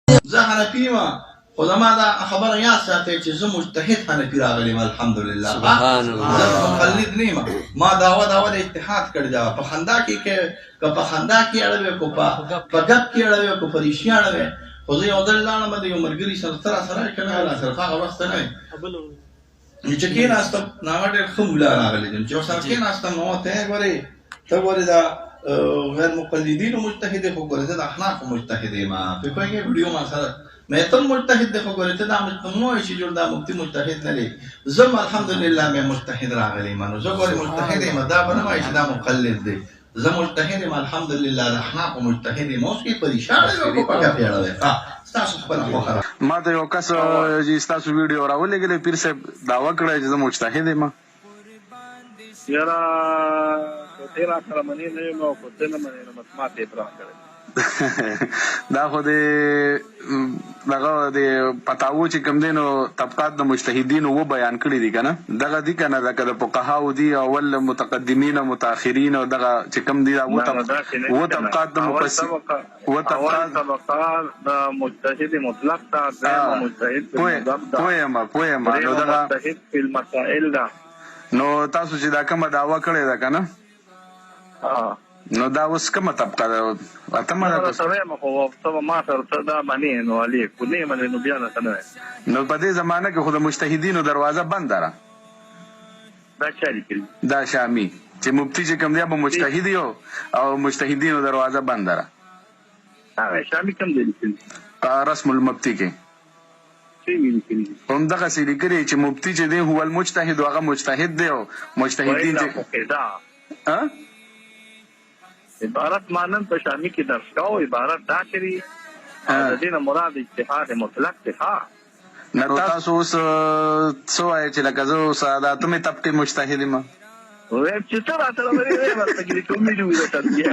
زه حنفي یم، خو زما دا خبره یاد ساتئ چې زه مجتهد حنفي راغلی یم، الحمدلله. سبحان الله. زه مقلد نه یم. ما دعوه د اجتهاد کړې ده. په خندا کې که په خندا کې اړوې، که په ګپ کې اړوې، که په ریښتیا اړوې. خو زه یو ځل لاړم د یو ملګري سره، ته راسره وې که نه راسره، هغه وخت نه وې، نو چې کېناستم، نو هغه ډېر ښه ملا راغلی دی. چې ورسره کېناستم، نو ته ګورې، ته ګورې دا غیر مقلدینو مجتهد دی، خو ګورې زه د احنافو مجتهد یم. په پوهېږې ویډیو ما سره مې ته مجتهد دی، خو ګورې ته دا مو چې جوړ دا مفتي مجتهد نه دی. زه هم الحمدلله مې مجتهد راغلی یم. نو زه ګورې مجتهد یم، دا به نه وایي چې دا مقلد دی. زه مجتهد یم، الحمدلله، د احنافو مجتهد یم. اوس کې په ریښه اړوې او په ګپ یې اړوې، ستاسو خپله خوښه ده. ما ته یو کس چې ستاسو ویډیو راولېږلې، پیر صاحب دعوه کړې چې زه مجتهد یم. یاره که ته راسره منې نه یم او که ته نه منې نو بس ما ته اعتراض کړی. دا خو د دغه د پتاوو چې کوم دی نو طبقات د مجتهدینو و بیان کړي دي که نه، دغه دي که نه، لکه د فقهاو دي اول متقدمین او متأخرین او دغه چې کوم دي دا نه نه داسې نه و دي که نه. طبقات د اول مفسر طبقه و اول طبقات طبقه د مجتهد مطلق ده، دویمه مجتهد فی پوه المذهب ده، پوه یم پوه یم. نو درېیمه دغه مجتهد فی المسائل ده. نو تاسو چې دا کومه دعوه کړې ده که نه، نو دا اوس کومه طبقه ده؟ اتمه زه ده به درته وایم، خو ته به ما سره ته دا منې نو علي، که نه منې نو بیا درته نه وایم. نو په دې زمانه کې خو د مجتهدینو دروازه بنده ده. دا چا لیکلي؟ دا شامي چې مفتي چې کوم دی به مجتهد یو او مجتهدینو دروازه بنده ده. هغه شامي کوم ځای لیکلي؟ په رسم المفتي کې. څه یې لیکلي دي؟ همدغسې لیکلي چې مفتي چې دی هو المجتهد، هغه مجتهد دی او مجتهدین والا چې فقدا عبارت ما نن په شامي کې درس کاو، عبارت دا کړي او د دې نه مراد اجتهاد مطلق دی. ها نه تاسو اوس څه وایئ چې لکه زه اوس د اتمې طبقې مجتهد یم؟ وایم چې ته راته ورې وایم ورته کې کوم ویډیو درته بیا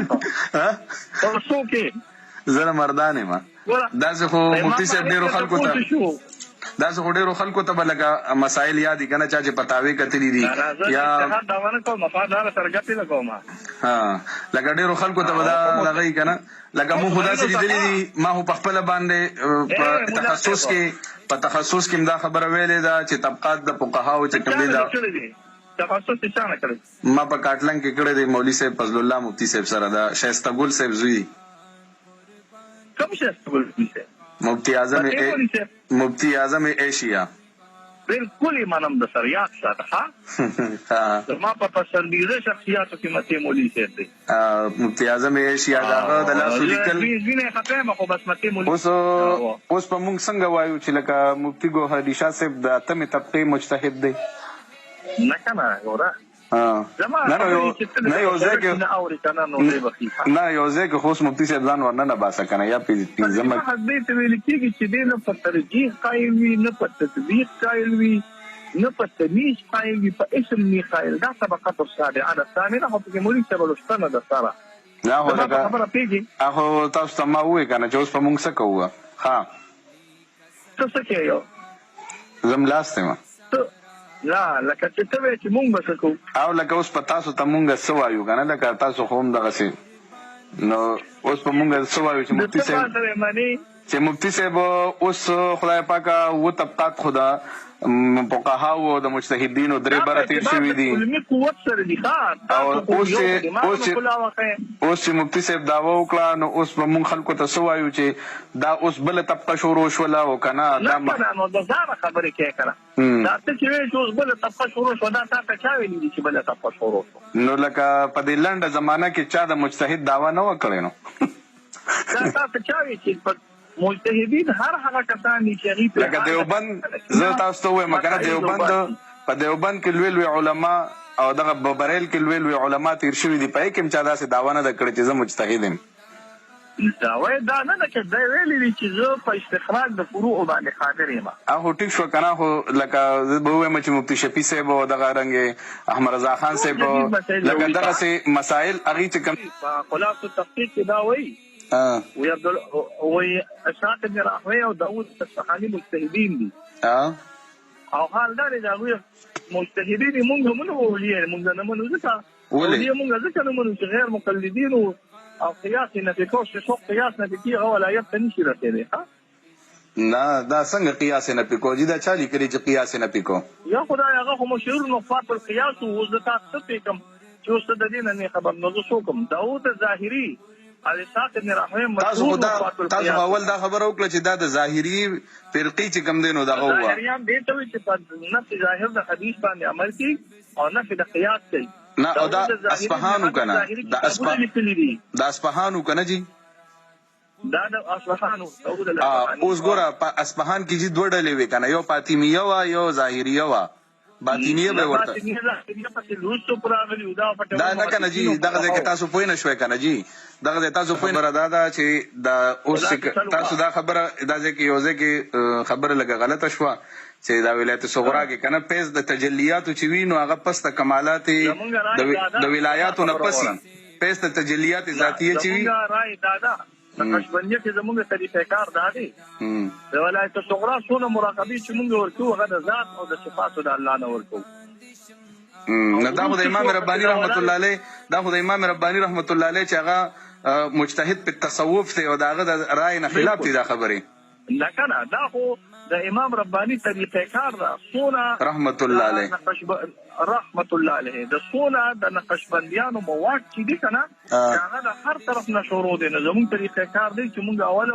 تر څو کې زه له مردان یم. داسې خو مفتي صاحب ډېرو خلکو ته داسې خو ډېرو خلکو ته به لکه مسایل یاد دي که نه، چا چې فتاوې کتلي دي یا ها لکه ډېرو خلکو ته به دا دغه وي که نه، لکه مونږ خو داسې لیدلي دي. ما خو په خپله باندې په تخصص کې په تخصص کې دا خبره ویلې ده چې طبقات د فقهاو چې کوم دي دا تخصص یې چا نه کړی؟ ما په کاټلنګ کې کړی دی، مولوي صاحب فضل الله مفتي صاحب سره، د شایسته ګل صاحب زوی. کوم شایسته ګل زوی صاحب؟ مفتي اعظم مفتي اعظم ایشیا. بالکل یې منم د سر یاد ساته. ها زما په پسندیده شخصیاتو کې متې مولوي صاحب دی. مفتي اعظم ایشیا د هغه د لاسو لیکل. ځینې خفه یم خو بس متې مولوي. اوس اوس په مونږ څنګه وایو چې لکه مفتي ګوهر علي شاه صاحب د اتمې طبقې مجتهد دی؟ نه که نه ګوره نه نه یو ځای کې نه یو ځای کې خو اوس مفتي صاحب ځان ورننه باسه که نه، یا پنځمه دې ته ویل کېږي چې دی نه په ترجیح قایل وي، نه په تطبیق قایل وي، نه په تمیز قایل وي، په اسم نه قایل. دا طبقه السابعه ده، ثامنه خو پکې مولوي صاحب لوسته نه ده سره. دا خو زما په خبره پوهېږې؟ خو تاسو ته ما وویل که نه چې اوس په مونږ څه کوو. ښه ته څه کوې؟ یو زه ملاست یم. ته نه لکه چې ته وایې چې مونږ به څه کوو. او لکه اوس په تاسو ته مونږ څه وایو که نه، لکه تاسو خو هم دغسې، نو اوس په مونږ څه وایو چې مفتي صاحب چې مفتي صاحب اوس خدای پاکه اووه طبقات خو د فقهاوو او د مجتهدینو درې بره تېر شوي دي. او اوس چې اوس چې اوس چې مفتي صاحب دعوه وکړه نو اوس به مونږ خلکو ته څه وایو چې دا اوس بله طبقه شروع شوله او که نه دا نه کنه نو د ځانه خبرې کوې کنه. دا ته چې وایې چې اوس بله طبقه شروع شوه، دا تا ته چا ویلي دي چې بله طبقه شروع شوه؟ نو لکه په دې لنډه زمانه کې چا د مجتهد دعوه نه وه کړې نو. دا تا ته چا ویلي چې په مجتهدین هر هغه کسان دي چې هغوی لکه دیوبند، زه تاسو ته ووایم که نه، دیوبند په دیوبند کې لوی لوی علما او دغه ببریل کې لوی لوی علما تېر شوي دي، په هغې کې هم چا داسې دعوه نه ده کړې چې زه مجتهد یم. دعوه یې دا نه ده چې دی ویلي دي چې زه په استخراج د فروعو باندې قادر یم. هغه خو ټیک شوه که نه، خو لکه زه به ووایم چې مفتي شفیع صاحب او دغه رنګ احمد رضا خان صاحب لکه دغسې مسایل هغوی چې کوم. په خلاص التحقیق کې دا وایي، وایي عبد وایي اسحاق بن راهوی او داود اصفهاني مجتهدین دي. او حال دا دی چې هغوی مجتهدین یې مونږ هم نه اولیا یې مونږ نه منو، ځکه ولې؟ اولیا مونږ ځکه نه منو چې غیر مقلدین او قیاس یې نفي کوو، چې څوک قیاس نفي کوي هغه ولایت ته نشي رسېدی. ښه نه دا څنګه قیاس نه پې کو جی، دا چا لیکلی چې قیاس نه پې کو؟ یا خدای، هغه خو مشهور نفات القیاس وو. اوس زه تا څه پې کوم چې اوس ته د دې نه نه خبر، نو زه څه وکړم؟ داود ظاهري او اسحاق ابن راهوی تاسو مشهور خو دا نفات تاسو خو القیاس. اول دا خبره وکړه چې دا د ظاهري فرقې چې کوم دی نو دغه وه. ظاهریان دې ته وایي چې په نفي ظاهر د حدیث باندې عمل کوي او نفي د قیاس کوي. نه او دا داود ظاهري ابن اصفهانو حزم کنه ظاهري دا کتابونه لیکلي دي. دا اصفهانو کنه جی؟ دا د اصفهان، داود الاصفهاني. اوس ګوره، په اصفهان کې جی دوه ډلې وې کنه، یو فاطمیه وه، یو ظاهریه وه، باطنیه نه به ورته. باطنیه ظاهریه پسې وروسته پر راغلي وو، دا دا پټول نه کنه جی، محدثینو دغه ځای کې فقهاو. تاسو پوه نه شوئ کنه جی، دغه ځای تاسو پوه. خبره دا ده چې دا اوس خدا چې ته چل تاسو وکړه. دا خبره دا ځای کې یو ځای کې خبره لږه غلطه شوه چې دا ولایت صغرا کې کنه پیس د تجلیاتو چې وي نو هغه پس د کمالات زمونږ رائے دا ده، د زما ولایاتو نه خبره پسي وره. پیس د تجلیات نه ذاتیه چې وي. زمونږ رائے دا ده، نقشبندیه کې زمونږ طریقه کار دا دی، د ولایت صغرا څونه مراقبې چې مونږ ورکوو هغه د ذات او د صفاتو د الله نه ورکوو. نه دا خو د امام رباني رحمت الله علیه، دا خو د امام رباني رحمت الله علیه چې هغه مجتهد په تصوف دی او د هغه د رائے نه خلاف دي دا خبرې. نه کنه، دا خو د امام رباني طریقه کار ده. څونه رحمت الله علیه رحمت الله علیه د څونه د نقشبندیانو مواد چې دي کنه، هغه د هر طرف نه شروع دي. نو زموږ طریقه کار دی چې موږ اول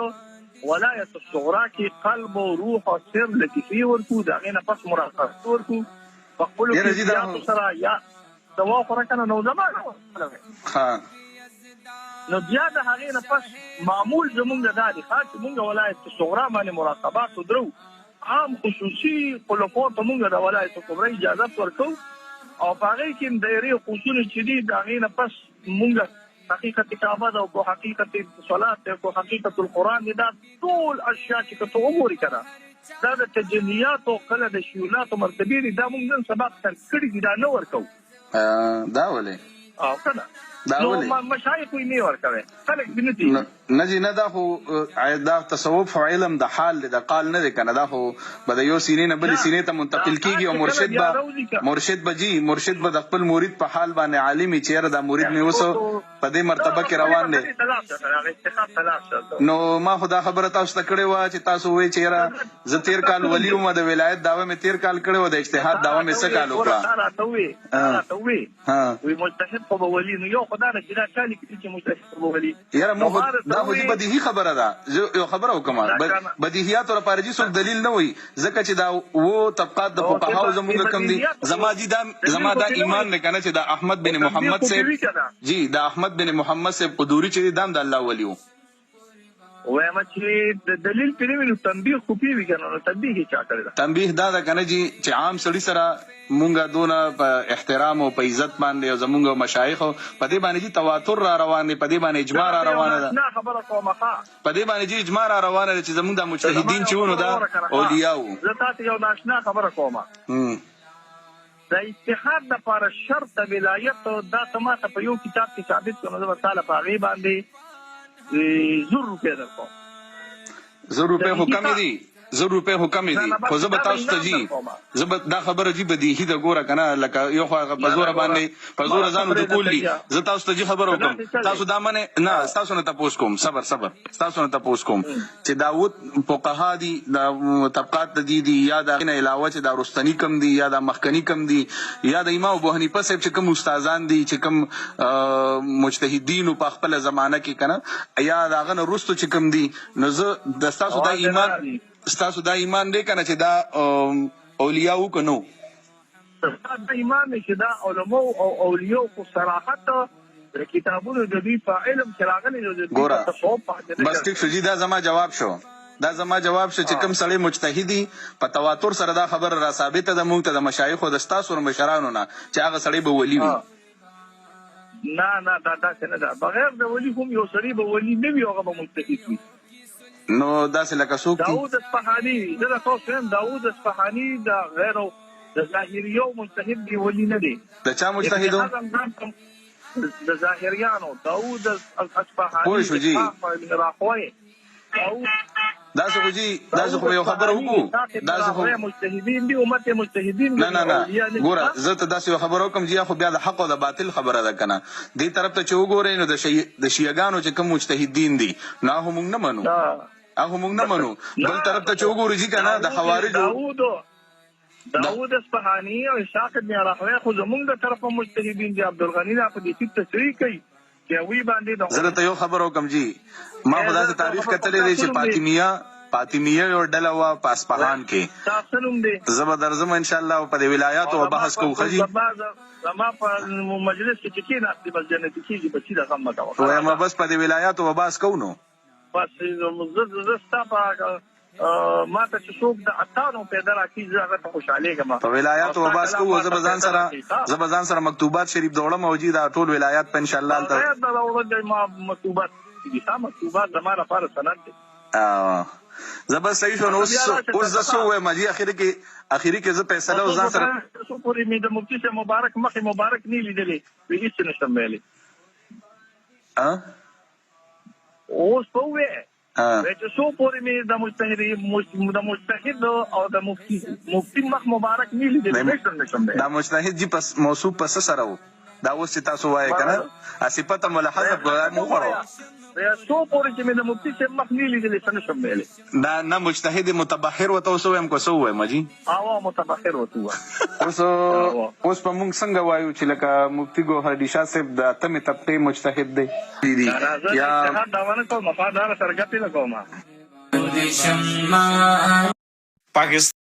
ولایت الصغرا کې قلب او روح او سر لطیفې ورکو، د هغې نه پس مراقبه ورکو په خپلو یاره جی دا کیفیاتو سره یا دوا خوره کنه. نو زما ها نو بیا د هغې نه پس معمول زمونږ دا دی ښه چې مونږ ولایت صغرا باندې مراقبات ودرو، عام خصوصي خلفاو ته مونږ د ولایت کبرا اجازت ورکو او په هغې کې هم دایرې او قوسونه چې دي، د هغې نه پس مونږ حقیقت کعبه ده او کو حقیقت صلات ده کو حقیقت القرآن دی، دا ټول اشیاء چې که ته وګورې که نه دا د تجلیاتو کله د شیولاتو مرتبې دي، دا مونږ نن سبا ترک کړي دي، دا نه ورکوو. دا ولې؟ او که نه دا نو ولې؟ مشایخ یې نه ورکوي، خلک دې نه دي. نه جی نه، دا خو دا تصوف خو علم د حال دی، د قال نه دی کنه. دا خو به د یو سینې نه بلې نه سینې ته دا منتقل حال کیږي او چې کله مرشد بیا به راوځي که مرشد به جی مرشد به د خپل مرید په حال باندې عالم وي چې یاره دا مرید مې اوس په دې دا مرتبه کې خپلې روان دی. مسلې ته لاړ شه، هغه اجتهاد ته لاړ شه. نو ما خو دا خبره تاسو ته کړې وه چې تاسو وایئ چې یاره زه تیر کال ولي وم، د ولایت دعوه مې تیر کال کړې وه، د اجتهاد تا دعوه مې راته څه وویل کال ګوره، وکړه. تا راته وویل وی مجتهد خو به ولي، نو یو خو دا ده چې دا چا لیکلي چې مجتهد خو به ولي؟ یاره نو مو خو ما درته دا خو جی وویل بدیهي خبره ده. زه یو خبره وکم، دا کنه بدیهیاتو لپاره جی څوک دلیل نه وایي، ځکه چې دا و طبقات د نو فقهاو زمونږ کم دي. بدیهیات خو زما جی دا دلیل زما خو دا پې نه ایمان وایي، دی کنه چې دا احمد خو بن تنبیه محمد خو پې صاحب وي که نه؟ جی، دا احمد بن محمد صاحب قدوري چې دی دا هم د الله ولي وو. وایم چې د دلیل پې نه وي نو تنبیه خو پې وي که نه؟ نو تنبیه یې چا کړې ده؟ تنبیه دا ده کنه جی چې عام سړي سره مونږه دونه په احترام او په عزت باندې او زمونږ مشایخ په دې باندې جی تواتر را روان دی، په دې باندې زه اجماع را درته یو روانه ده، ناشنا خبره کوم ښه. په دې باندې جی اجماع را روانه ده چې زمونږ د زما مجتهدین یو چې وو نو خبره دا وره کنه ښه، اولیاء وو. زه تاسو یو ناشنا خبره کوم. د اجتهاد دپاره شرط د ولایت دا ته ما ته په یو کتاب کې ثابت کړه، نو زه به تا له په هغې باندې 1000 روپۍ درکوم. 1000 روپۍ خو د کمې دي، 1000 روپۍ خو کمې نه دي، نه خو بس زه به دا به تاسو ته انعام جی درکوم. زه به دا خبره جی بدیهي ده ګوره کنه، لکه یو خو هغه په نه نه زوره ګوره باندې په ما زوره څه ځان پرېږده ودکول دي. سړیه، زه تاسو ته جی خبره که وکم، داسې چلې تاسو دا منې نه، ستاسو نه تپوس کوم، صبر صبر، ستاسو نه تپوس کوم چې داود فقها دي، دا طبقات د دې دي، یا د هغې نه علاوه چې دا وروستني کم دي یا دا مخکني کم دي، یا د امام ابو حنیفه صاحب چې کوم استادان دي چې کوم مجتهدین په خپله زمانه کې کنه، یا د هغه نه وروسته چې کوم دي، نو زه د ستاسو دا اواز دې نه ایمان راځي. ستاسو دا ایمان دی کنه چې دا اولیاء وو که نو؟ دا دا ایمان دی چې دا علماء او اولیاء خو صراحت د کتابونو د دوی په علم کې راغلي، نو د دوی په ګوره تصوف باندې نه بس ټیک شو ګرځي. جی، دا زما جواب شو، دا زما جواب شو چې کوم سړی مجتهدي په تواتر سره دا خبره را ثابته ده مونږ ته د مشایخو د ستاسو د مشرانو نه چې هغه سړی به ولي وي. نه نه، دا داسې نه ده، بغیر د ولي هم یو سړی به ولي نه وي، هغه به مجتهد وي. نو داسې لکه څوک دي؟ داود اصفهاني، زه درته اوس وایم، داود اصفهاني د غیر د ظاهریو مجتهد دی، ولي نه دی. د چا ابن مجتهدو؟ حزم ځان ته د ظاهریانو داود پوه اصفهاني، شو جی. اسحاق ابن راهوی، داود داسې خو جی داسې داود خو یو خبره اصفهاني، وکړو، اسحاق ابن داسې خو راهوی مجتهدین دي، امت مجتهدین نه دي، نه نه اولیاء نه دي. ګوره زه ته داسې یو خبره وکم جی، خو بیا د حق او د باطل خبره ده کنه. دې طرف ته چې وګورئ نو د شیعه ګانو چې کوم مجتهدین دي نو هغه مونږ نه منو، هغه موږ نه منو. بل طرف ته چې وګورو جی کنه د خوارجو داوود داوود اصفهاني او اسحاق ابن راهوی خو زمونږ د طرفه مجتهدین دي. عبدالغني دا په دې څه تصریح کوي چې هغوی باندې د زه درته یو خبر وکم جی، ما خو داسې تاریخ کتلی دی چې فاطمیه فاطمیه یو ډله وه په اصفهان کې. ستا څه نوم دی؟ زه به درځم ان شاء الله او په دې ولایاتو به بحث کوو ښه جی. زما په مجلس کې چې کېناستې بس جنتي کېږي بچي د غم مه کوه. وایم بس په دې ولایاتو به بحث کوو نو. بس زه ستا په ما ته چې څوک د اتانو پیدا راکړي زه هغه ته خوشحالېږم. په ولایاتو به بحث کوو زه به ځان سره زه به ځان سره مکتوبات شریف دوړم او جی دا ټول ولایات په ان شاء الله هلته. ولایات به راوړل دی ما مکتوبات دي ستا مکتوبات زما لپاره سند دی. زه بس صحیح شو نو اوس اوس زه څه ووایم جی اخري کې اخري کې زه فیصله اوس ځان سره. څو پورې مې د مفتي صاحب مبارک مخ مبارک نه لیدلی وی هیڅ نشم ویلی. اوس په وې چې څو پورې مې د مجتهد د مجتهد او د مفتي مفتي مخ مبارک نه لیدل نشم نشم دا مجتهد جی پس موصوف پس سره وو دا اوس چې تاسو وایې کنه صفت مو له حذف کړو دا مو وخوړو. بیا څو پورې چې مې د مفتي صاحب مخ نه لیدلی څه نشم ویلی. دا نه مجتهد متبحر ورته اوس ووایم که څه ووایم جي؟ اوا متبحر ورته ووایه. اوس اوس په مونږ څنګه وایو چې لکه مفتي ګوهر ډي شاه صاحب د اتمې طبقې مجتهد دی؟ نه نه زه د اجتهاد دعوه نه کوم مفاداره سره ګپې لګوم. پاکستان.